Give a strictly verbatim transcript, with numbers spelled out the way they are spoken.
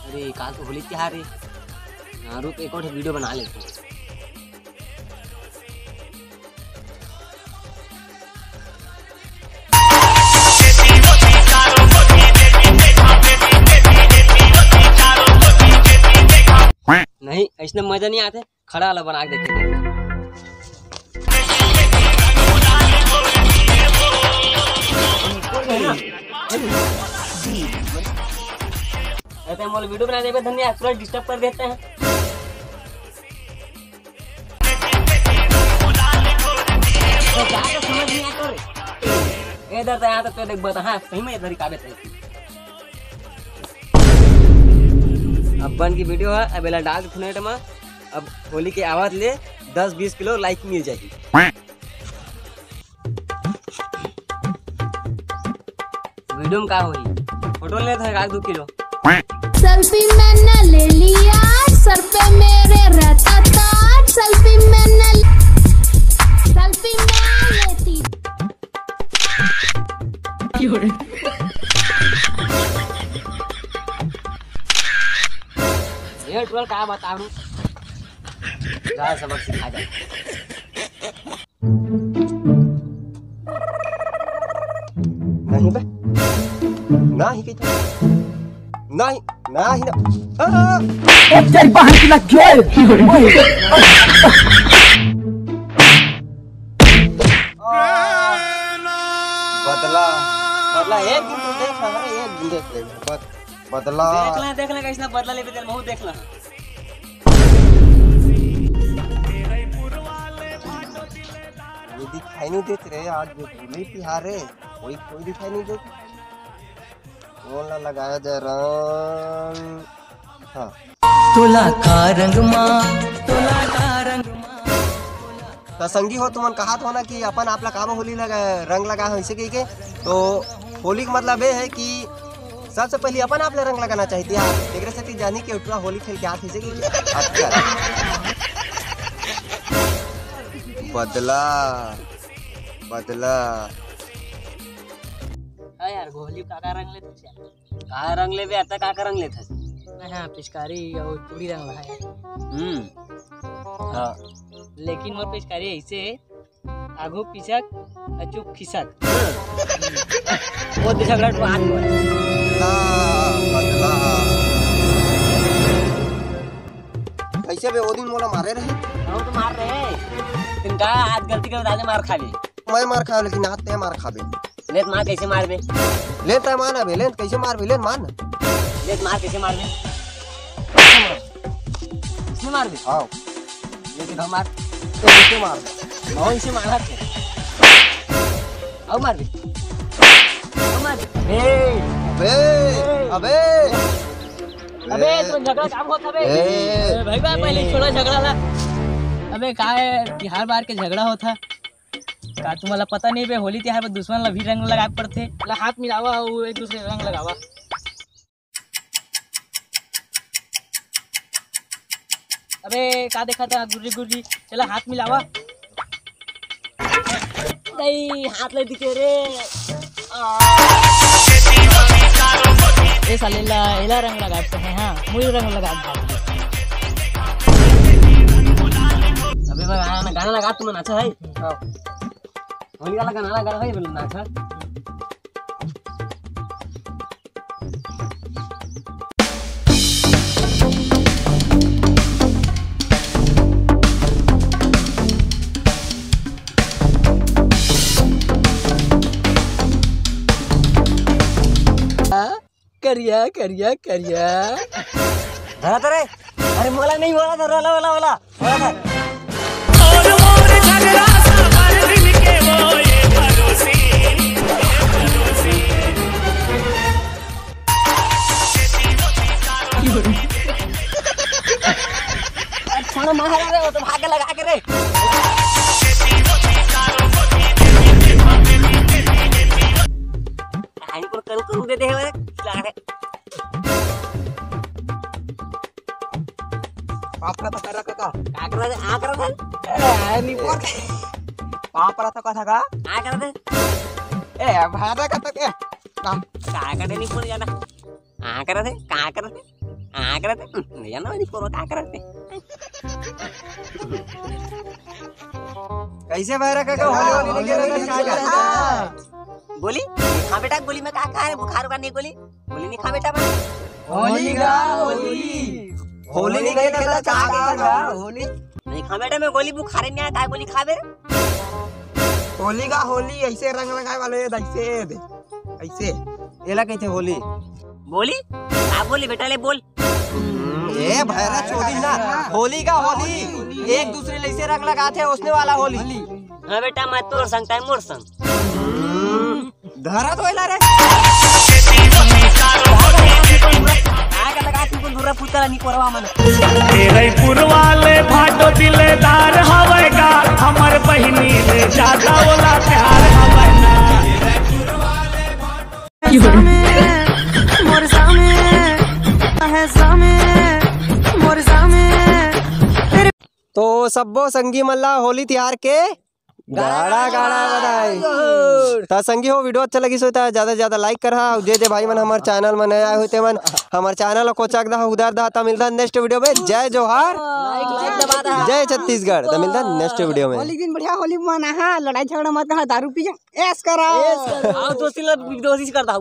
अरे, काल तो होली तिहार हे। हाँ, रुक, एक और वीडियो बना लेते हैं। नहीं, ऐसने मजा नहीं आते। खड़ा वाला बना के देखे। अरे, मोला वीडियो बना देबे धनिया, पूरा डिस्टर्ब कर देते हैं। तो क्या तो समझ नहीं आता रे। इधर तो यहाँ तो देख बता, हाँ, सही में इधर ही काबे थे। अब बन की वीडियो है, अब एला डाल के थुनेट में। अब होली के आवत ले दस बीस किलो लाइक मिल जाही। वीडियो में का होही, फोटो लेत है एक दू किलो। सेल्फी मैंने ले लिया, सर पे मेरे रहता ताज। सेल्फी मैंने, सेल्फी मैं लेती। ये ट्रोल का बताऊं, का सबक सिखा दे। नहीं बे, नहीं कही तो, नहीं, नहीं ना। आ! ओ तेरी बहन की लग गई। बदला, बदला एक दिन तू देख, हाँ, एक दिन देख ले, बद-, बदला। देख ले, देख ले, कैसना बदला लेबे तेरे, महू देख ले। ये दिखाई नहीं देत रे, आज जो होली तिहार है, कोई, कोई दिखाई नहीं देत। कौन ला लगाया जाए रंग? हाँ। तोला का रंग मा, तोला का रंग मा। त संगी हो, तुमन कहात हो ना कि अपन आप ला काबर होली लगा, रंग लगा हो, इसे कही के। तो होली का मतलब ये है कि सबसे पहले अपन आप ला रंग लगाना चाहिए यार। एकरे सेती जानी कि उठवा होली खेल के आत हे, इसे कही के। अच्छा। बदला, बदला। हाँ यार, होली का, का रंग लेते हैं? का रंग लेबे, आता का, का रंग लेथस? मैं हाँ, पिचकारी और चूड़ी रंग ला है। हम्म। हाँ। लेकिन मोर पिचकारी ऐसे है, आगू पिचक, अचूक खिसक। वो तो झगड़ा तो आज हुआ। ला, बदला। कैसे बे, वो दिन मोला मारे रहे? हाँ, तो मार रहे। तुम कहा आज गलती कर दादे मार खा ले। मैं मार खाओ, लेकिन आज ते मार खाबे। ले त मार कैसे मारबे? ले त मार अबे, ले त कैसे मारबे? ले त मार न। ले त मार कैसे मारबे? कैसे मारबे? हाँ। ये तो मार। तो कैसे मार? हाँ, इसे मारा थे। अब मारबे। अब मारबे। ए। अबे, अबे। अबे, ए। तो झगड़ा काम होता बे। ए। ए, भाई, भाई, पहले छोड़ा झगड़ा ला। अबे, का है, तिहार बार के झगड़ा होता। का तुम्हाला पता नहीं बे, होली तिहार पर दुश्मन ला भी रंग लगाए पड़थे। ला हाथ मिलावा, वो एक दूसरे रंग लगावा। अबे का देखा था गुर्री गुर्री, चला हाथ मिलावा। नहीं, हाथ ले दिखे रे। आ। ए साले ला, एला रंग लगा सकते हैं, हाँ, मुझे रंग लगा दे। अबे भाई, गाना, गाना लगा, तुम नाचा है। हाँ। होली वाला गाना लगा भाई, बोल नाचा। करिया, करिया, करिया। धरा तो रे। अरे मोला नहीं बोला था, रोला, ओला, ओला। बोला था। छोड़ो, मार रहा है, वो तो भाग के लगा के रे। कहानी को करू करू दे दे, लगा दे। पापड़ा तो कर रखा था। का कर रहा था? आ कर रहा था? ए, नहीं बोल। पापड़ा तो कथा का? आ कर रहा था? ए, भाड़ा का तो क्या? का? का कर रहा था? नहीं बोल जाना। आ कर रहा था? का कर रहा था? का करत हे? भैया ना, नहीं, कोरो का करत हे? कैसे भैरा काका, होली, होली लेके रहता, का करत? गोली? हाँ बेटा, गोली में का, का है? बुखार का नहीं गोली? गोली नहीं खा बेटा मैं। होली गा, होली। होली नहीं खेलता, का करत गा? होली। नहीं खा बेटा मैं गोली, बुखार नहीं आता है, गोली खा बे। होली गा, होली, ऐसे रंग लगाए वाले, ऐसे दे, ऐसे। एला कहते होली। बोली? का बोली बेटा, ले बोल। हम्म, ए भैरा चोदी ना, होली गा होली, एक दूसरे ले से रंग लगाथे, उसने वाला होली। हाँ बेटा, मैं तोर संग, तैं मोर संग। हम्म, धरा तो एला रे। आग लगा तू, बुरा पुतला नहीं कोरवा मन। तेरे पुरवाले भाटो दिलेदार हवैगा, हमर बहिनी ले ज्यादा ओला प्यार हवै ना। तो सब्बो संगी मन ला होली तिहार के गाड़ा गाड़ा बधाई। त संगी हो, video अच्छा लगिस होही त ज्यादा से ज्यादा like करहा, अउ जे जे भाई मन हमर channel में नया आए होही ते मन हमर channel ला कोचक दहा, उधार दहा। त मिलता next video में। जय जोहार, जय छत्तीसगढ़। त मिलता next video में। होली दिन बढ़िया होली मनाहा, लड़ाई झगड़ा मत करा, दारू पी जा, ऐश करा। आओ दोस्ती ला दोस्ती कर दहा।